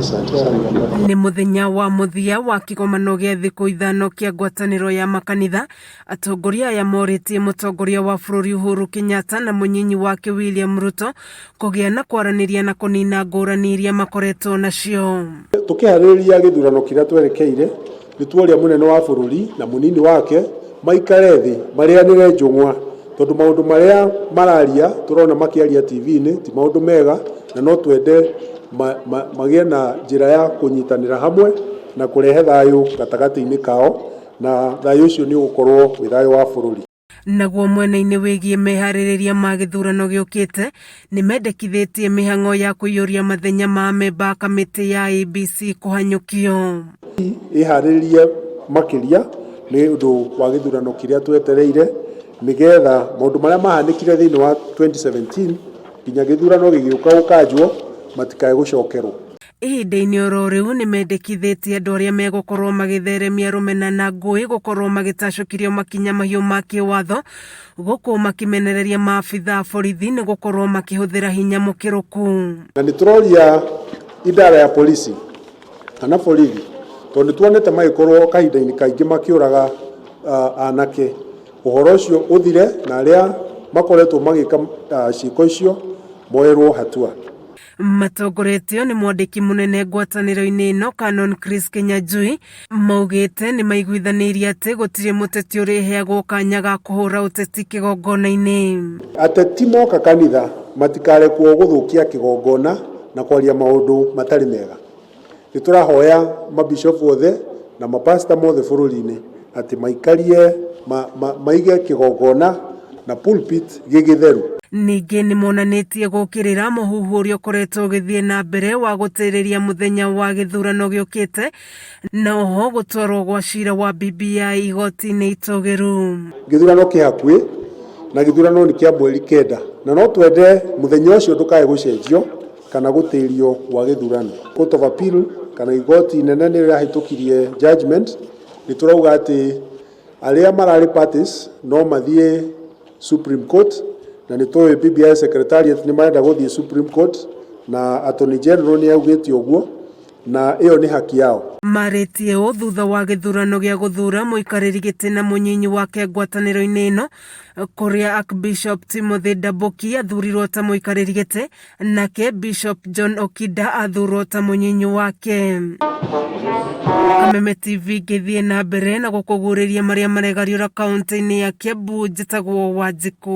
Asante sana. Nĩ mũthenya wa mũthia wa kĩgomano gĩa thikũ 5 kĩa ngwatanĩro ya makanitha. Atongoria aya morĩtie mũtongoria wa bũrũri Uhuru Kenyatta na mũnyinyi wake William Ruto kũgĩa na kwaranĩria na kũnina ngũrani iria makoretwo nacio. Tũkĩharĩrĩria gĩthurano kĩrĩa twerekeire, nĩ tuoria mũnene wa bũrũri na mũnini wake maikare thĩ marĩanĩre njũng'wa, tondũ maũndũ marĩa mararia tũrona makĩaria TV-inĩ ti maũndũ mega, na no twende magĩe na njĩra ya kũnyitanĩra hamwe na kũrehe thayũ gatagatĩ-inĩ kao, na thayũ ũcio nĩ ũgũkorwo wĩ thayũ wa bũrũri. Naguo mwena-inĩ wĩgiĩ meharĩrĩria ma gĩthurano gĩũkĩte, nĩ mendekithĩtie mĩhang'o ya kũiyũria mathenya ma amemba a kamĩtĩ ya IEBC kũhanyũkio. Ĩharĩrĩrie makĩria nĩ ũndũ wa gĩthurano kĩrĩa twetereire, nĩgetha maũndũ marĩa mahanĩkire thĩinĩ wa 2017 nginya gĩthurano gĩgĩũka gũkanjwo matikae gũcokerwo. Ihinda-inĩ oro rĩu nĩ mendekithĩtie andũ arĩa megũkorwo magĩtheremia rũmena na ngũĩ gũkorwo magĩtacũkĩrio makinya mahiũ ma kĩwatho, gũkũ makĩmenereria maabitha a borithi nĩ gũkorwo makĩhũthĩra hinya mũkĩrũku. Na nĩ tũroria idara ya polisi kana borithi, tondũ nĩ tuonete magĩkorwo kahinda-inĩ kaingĩ makĩũraga anake, ũhoro ũcio ũthire na arĩa makoretwo magĩka ciĩko icio moerwo hatua. Matongoretio nĩ mwandĩki mũnene ngwatanĩro-inĩ ĩno Canon Chris Kinyanjui, maugĩte nĩ maiguithanĩirie atĩ gũtirĩ mũteti ũrĩheagwo kanya ga kũhũra ũteti kĩgongona-inĩ. Ateti moka kanitha matikarekwo gũthũkia kĩgongona na kwaria maũndũ matarĩ mega. Nĩ tũrahoya mabishopu othe na mapasta mothe bũrũri-inĩ atĩ maikarie maige kĩgongona na pulpit gĩgĩtheru. Ningĩ nĩ monanĩtie gũkĩrĩra mũhuhu ũrĩa ũkoretwo ũgĩthiĩ na mbere wa gũtĩrĩria mũthenya wa gĩthurano gĩũkĩte, na oho gũtwarwo gwa cira wa BBI igoti-inĩ itũgĩru. Gĩthurano kĩ hakuhĩ na gĩthurano nĩ kĩa mweri 9, na no twende mũthenya ũcio ndũkae gũcenjio kana gũtĩrio gwa gĩthurano. Court of Appeal kana igoti inene nĩ rĩrahĩtũkirie judgment, nĩ tũrauga atĩ arĩa mararĩ parties no mathiĩ Supreme Court, na nĩ tũĩ BBI Secretariat nĩ marenda gũthiĩ Supreme Court, na Attorney General nĩ augĩte ũguo, na ĩyo nĩ haki yao. Marĩtie ũũ thutha wa gĩthurano gĩa gũthura mũikarĩri gĩtĩ na mũnyinyi wake ngwatanĩro-inĩ ĩno, kũrĩa Archbishop Timothy Ndambuki athurirwo ta mũikarĩri gĩtĩ, nake Bishop John Okida athurwo ta mũnyinyi wake. Kameme TV ngĩthiĩ na mbere na gũkũguũrĩria marĩa maregariũra kaũntĩ-inĩ ya Kiambu, njĩtagwo Wanjikũ.